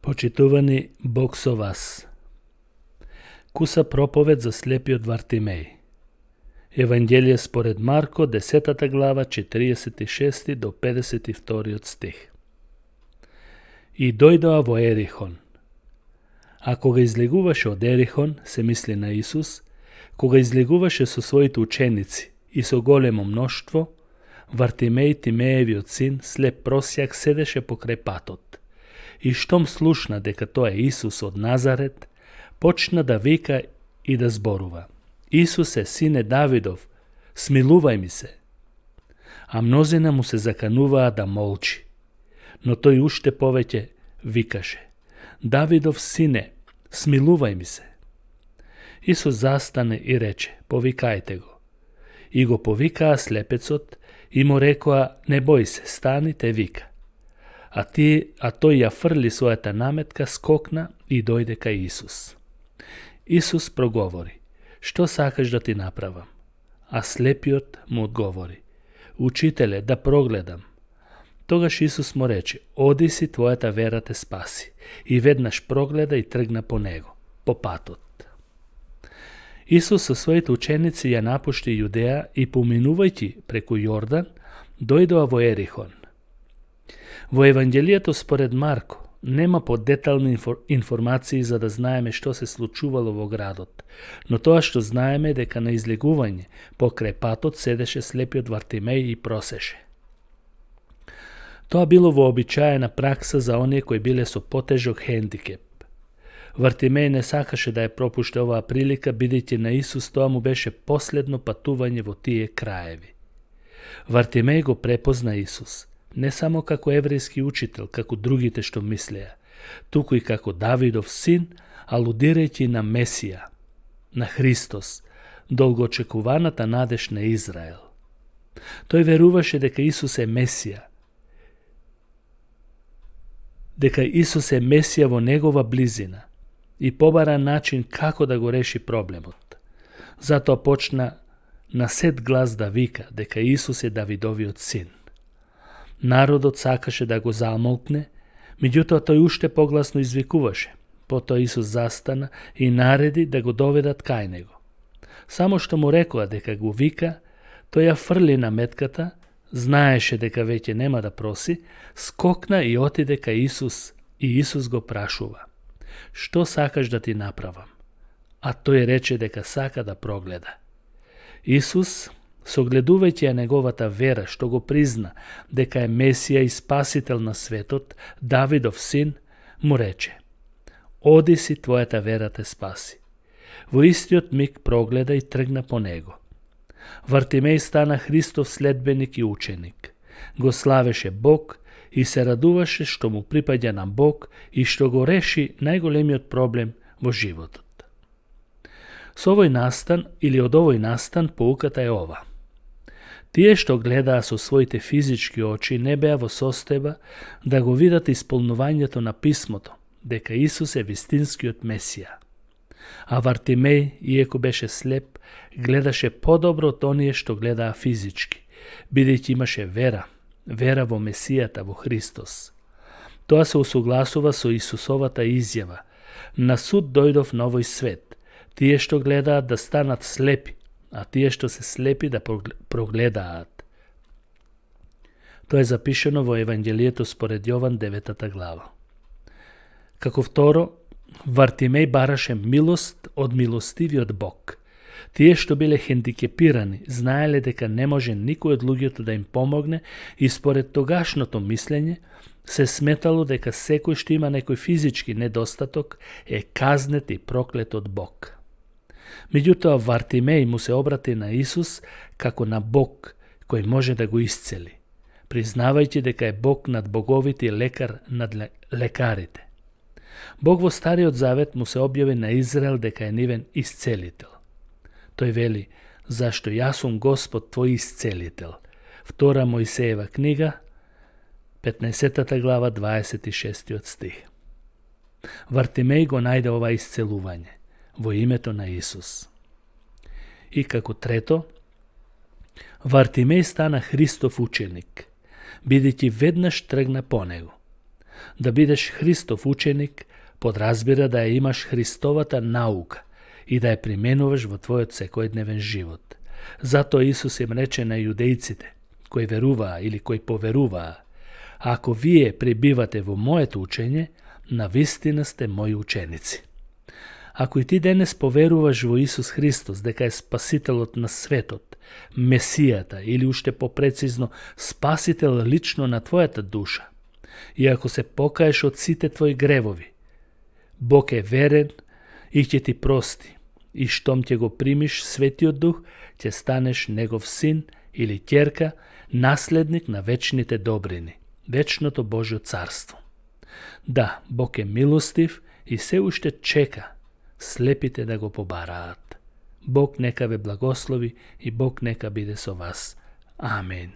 Почитувани Бог со вас. Куса проповед за слепиот Вартимеј. Евангелие според Марко, 10 глава, 46 до 52 стих. И дојдоа во Ерихон. А кога излегуваше од Ерихон, се мисли на Исус, кога излегуваше со своите ученици и со големо мноштво, Вартимеј, Тимеевиот син, слеп просјак, седеше покрај патот. И штом слушна дека тоа е Исус од Назарет, почна да вика и да зборува: Исусе, сине Давидов, смилувај ми се. А мнозина му се закануваа да молчи, но тој уште повеќе викаше: Давидов сине, смилувај ми се. Исус застане и рече: повикајте го. И го повикаа слепецот и му рекоа: не бој се, стани, те вика. А тој ја фрли својата наметка, скокна и дојде кај Исус. Исус проговори: што сакаш да ти направам? А слепиот му одговори: Учителе, да прогледам. Тогаш Исус му рече: оди си, твојата вера те спаси. И веднаш прогледа и тргна по него, по патот. Исус со своите ученици ја напушти Јудеја и поминувајќи преку Јордан, дојдоа во Ерихон. Во Евангелието според Марко нема подетални информации за да знаеме што се случувало во градот, но тоа што знаеме дека на излегување покрај патот седеше слепиот Вартимеј и просеше. Тоа било вообичаена пракса за оние кои биле со потежок хендикеп. Вартимеј не сакаше да ја пропушти оваа прилика, бидејќи на Исус тоа му беше последно патување во тие краеви. Вартимеј го препозна Исус, не само како еврејски учител, како другите што мислеа, туку и како Давидов син, алудирајќи на Месија, на Христос, долгоочекуваната надеж на Израел. Тој веруваше дека Исус е Месија, во негова близина и побара начин како да го реши проблемот. Затоа почна на сет глас да вика дека Исус е Давидовиот син. Народот сакаше да го замолкне, меѓутоа тој уште погласно извикуваше. Потоа Исус застана и нареди да го доведат кај него. Само што му рекоа дека го вика, тој ја фрли на метката, знаеше дека веќе нема да проси, скокна и отиде кај Исус, и Исус го прашува: што сакаш да ти направам? А тој рече дека сака да прогледа. Исус, согледувајќи ја неговата вера, што го призна дека е Месија и Спасител на светот, Давидов син, му рече: оди си, твојата вера те спаси. Во истиот миг прогледа и тргна по него. Вартимеј стана Христов следбеник и ученик. Го славеше Бог и се радуваше што му припаѓа на Бог и што го реши најголемиот проблем во животот. Со овој настан или од овој настан поуката е ова: тие што гледаа со своите физички очи не беа во состојба да го видат исполнувањето на писмото, дека Исус е вистинскиот Месија. А Вартимеј, иеко беше слеп, гледаше подобро од оние што гледаа физички, бидејќи имаше вера во Месијата, во Христос. Тоа се усогласува со Исусовата изјава: на суд дојдов на овој свет, тие што гледаат да станат слепи, а тие што се слепи да прогледаат. Тоа е запишено во Евангелието според Јован, 9 глава. Како второ, Вартимеј бараше милост од милостивиот Бог. Тие што биле хендикепирани, знаеле дека не може никој од луѓето да им помогне и според тогашното мислење, се сметало дека секој што има некој физички недостаток е казнет и проклет од Бог. Меѓутоа Вартимеј му се обрати на Исус како на Бог кој може да го исцели, признавајќи дека е Бог над боговите и лекар над лекарите. Бог во Стариот Завет му се објави на Израел дека е нивен исцелител. Тој вели: зашто јас сум Господ твој исцелител. 2 Мојсеева книга, 15 глава, 26 стих. Вартимеј го најде ова исцелување во името на Исус. И како трето, Вартимеј стана Христов ученик, бидејќи веднаш тргна по него. Да бидеш Христов ученик подразбира да ја имаш Христовата наука и да ја применуваш во твојот секојдневен живот. Затоа Исус им рече на јудејците, кои веруваа или кои поверуваа: ако вие пребивате во моето учење, навистина сте мои ученици. Ако и ти денес поверуваш во Исус Христос дека е Спасителот на светот, Месијата или уште попрецизно Спасител лично на твојата душа, и ако се покаеш од сите твои гревови, Бог е верен и ќе ти прости, и штом ќе го примиш Светиот Дух, ќе станеш Негов син или ќерка, наследник на вечните добрини, вечното Божјо царство. Да, Бог е милостив и се уште чека слепите да го побараат. Бог нека ве благослови и Бог нека биде со вас. Амин.